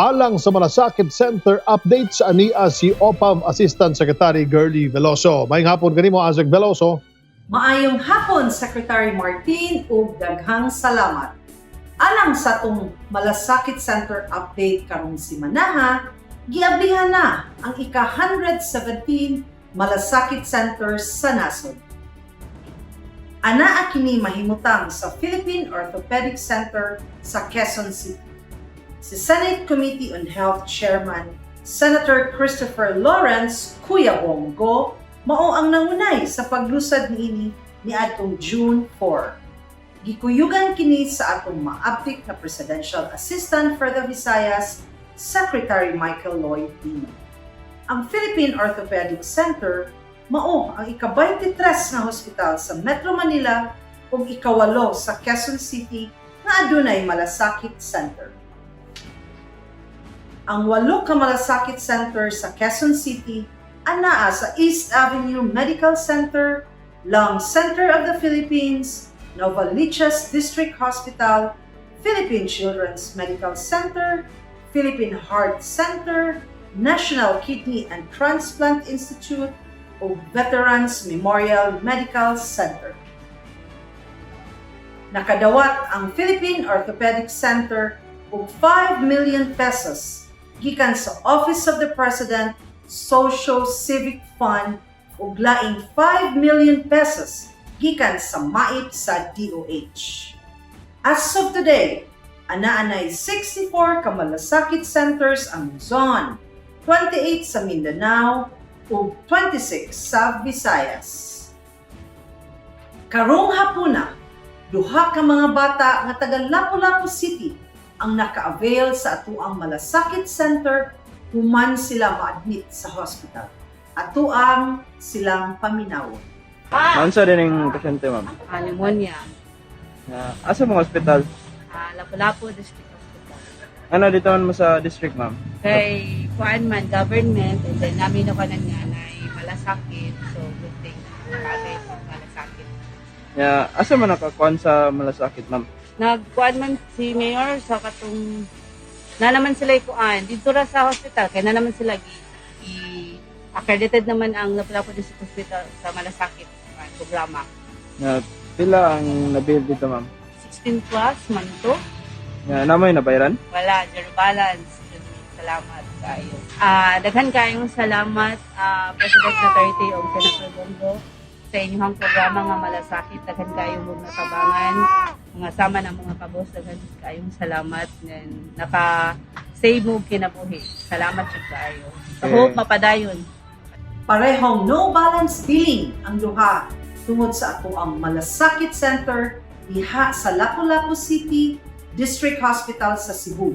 Alang sa Malasakit Center updates, ania si OPAV Assistant Secretary Girlie Veloso. Maayong hapon kanimo, Asec Veloso. Maayong hapon, Secretary Martin, ug daghang salamat. Alang sa atong Malasakit Center update karong simanaha, giablihan na ang ika-117 Malasakit Center sa nasod. Anaa kini mahimutang sa Philippine Orthopedic Center sa Quezon City. Si Senate Committee on Health Chairman Senator Christopher Lawrence Kuya Bong Go mao ang nangunay sa paglusad niini niadtong June 4. Gikuyugan kini sa atong maabtik na Presidential Assistant for the Visayas, Secretary Michael Lloyd Dino. Ang Philippine Orthopedic Center mao ang ika-23 nga hospital sa Metro Manila ug ikawalo sa Quezon City nga adunay Malasakit Center. Ang walo ka Malasakit Center sa Quezon City anaa sa East Avenue Medical Center, Lung Center of the Philippines, Novaliches District Hospital, Philippine Children's Medical Center, Philippine Heart Center, National Kidney and Transplant Institute, ug Veterans Memorial Medical Center. Nakadawat ang Philippine Orthopedic Center og 5 million pesos gikan sa Office of the President Socio-Civic Fund ug laing 5 million pesos gikan sa MAIP sa DOH. As of today, anaa 64 ka Malasakit Centers ang Luzon, 28 sa Mindanao ug 26 sa Visayas. Karong hapuna, duha ka mga bata nga taga Lapu-Lapu City ang naka-avail sa atuang Malasakit Center human sila ma-admit sa hospital. Atuang silang paminawon. Naunsa din ang pasyente, ma'am? Ah, pneumonia. Asa mong hospital? Ah, Lapu-Lapu District Hospital. Ano dito man mo sa district, ma'am? Kay kuan man government and then namin no kanan nga nay malasakit, so good thing nakagay sa malasakit. Ya, asa man nakakuan sa Malasakit, ma'am? Nagkuan man si mayor sa katong na naman sila ikuan dito ra sa hospital kay na naman sila gi, accredited naman ang Lapu-Lapu District Hospital sa malasakit kuan, programa. Ya, pila ang nabil dito, ma'am? 16 plus man to. Ya, namoy nabayaran? Wala, zero balance. Salamat kaayo. Ah, daghan kayong salamat, President Duterte ug Senator Bong Go, sa inyong programa nga Malasakit. Daghan kayo mong natabangan. Mga sama ng mga kabos, daghan kayong salamat and naka save mo og kinabuhi. Salamat jud kaayo. Sa hope mapadayon. Parehong no balance billing ang duha tungod sa atoang Malasakit Center diha sa Lapu-Lapu City District Hospital sa Cebu.